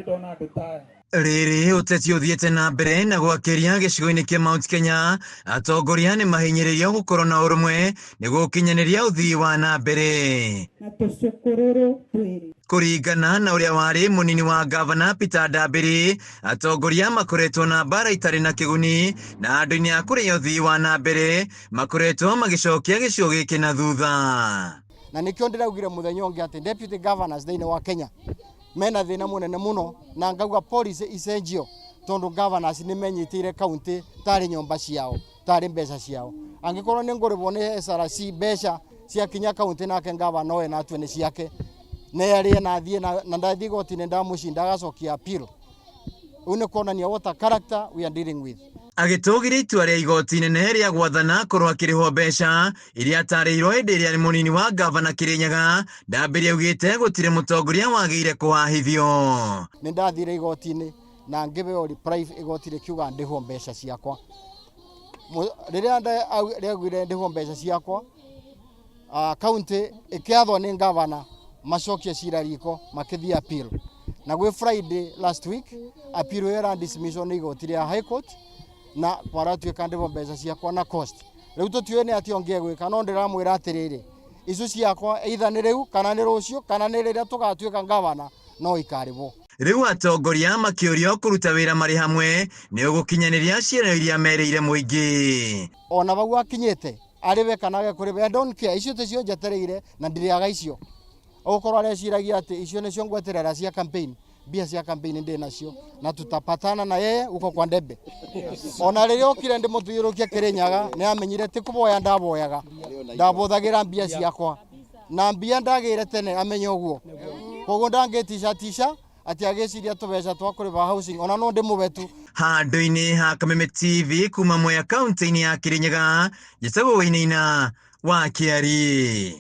Ndona andũ ta aya. Rĩrĩ ũteti ũthiĩte na mbere na gwakĩria gĩcigo-inĩ kĩa Mount Kenya, atongoria nĩ mahinyĩrĩirio gũkorwo na ũrũmwe nĩguo gũkinyanĩria ũthii wa na mbere. Na tũcũkũrũrũ twĩrĩ. Kũringana na ũrĩa warĩ mũnini wa gavana Peter Ndambĩri, atongoria makoretwo na mbara itarĩ na kĩguni na andũ-inĩ a kũrĩa ũthii wa na mbere makoretwo magĩcokia gĩcigo gĩkĩ na thutha. Na nĩkĩo ndĩraugire mũthenya ũngĩ atĩ deputy governors thĩinĩ wa Kenya mena thĩna mũnene mũno, na ngauga policy icenjio, tondũ governors nĩ menyitĩire county tarĩ nyũmba ciao, tarĩ mbeca ciao. Angĩkorwo nĩ ngũrĩhwo nĩ SRC mbeca ciakinya county, nake gavana no ena atue nĩ ciake, nĩ arĩe na athiĩ na ndathiĩ igoti-inĩ ndamũcinda agacokia appeal. Ũũ nĩ kuonania what a character we are dealing with. Agĩtũgĩria itua rĩa igoti inene rĩa gwathana akorwo akĩrĩhwo mbeca iria atarĩirwo hĩndĩ ĩrĩa arĩ mũnini wa gavana Kĩrĩnyaga, Ndambĩri augĩte gũtirĩ mũtongoria wagĩrĩire kũhahithio. Nĩ ndathire igoti-inĩ na ngĩheo reprieve, igoti rĩkiuga ndĩhwo mbeca ciakwa. Rĩrĩa rĩaugire ndĩhwo mbeca ciakwa, county ĩkĩathwo nĩ gavana macokie cira riko, makĩthiĩ appeal. Na gwĩ Friday last week appeal ĩyo ĩra dismissal nĩ igoti rĩa High Court, na kwaratuĩka ndĩhwo mbeca ciakwa na cost. Rĩu tũtiũĩ nĩ atĩa ũngĩ egwĩka, no ndĩramwĩra atĩrĩrĩ, icio ciakwa either nĩ rĩu kana nĩ rũciũ kana nĩ rĩrĩa tũgatuĩka gavana no ikarĩhwo. Rĩu atongoria makĩũrio kũruta wĩra marĩ hamwe nĩ ũgũkinyanĩria ciĩranĩro iria merĩire mũingĩ. Ona vau akinyĩte arĩwe kana age kũrĩba, I don't care, icio ticio njetereire na ndirĩaga icio. Ũgũkorwo areciragia atĩ icio nĩcio ngweterera cia campaign, mbia cia campaign ndĩ nacio na tutapatana na yeye huko kwa ndebe. Ona rĩrĩa okire ndĩmũthiũrũrũkie Kĩrĩnyaga nĩ amenyire ti kũboya ndaboyaga, ndabũthagĩra mbia ciakwa na mbia ndagĩire tene amenye ũguo. Koguo ndangĩticatica atĩ agĩciria tũbeca twa kũrĩba housing, ona no ndĩmũbe tu. Handũ-inĩ ha Kameme TV kuma Mwea kaunti-inĩ ya Kĩrĩnyaga, njĩtagwo Wainaina wa Kĩari.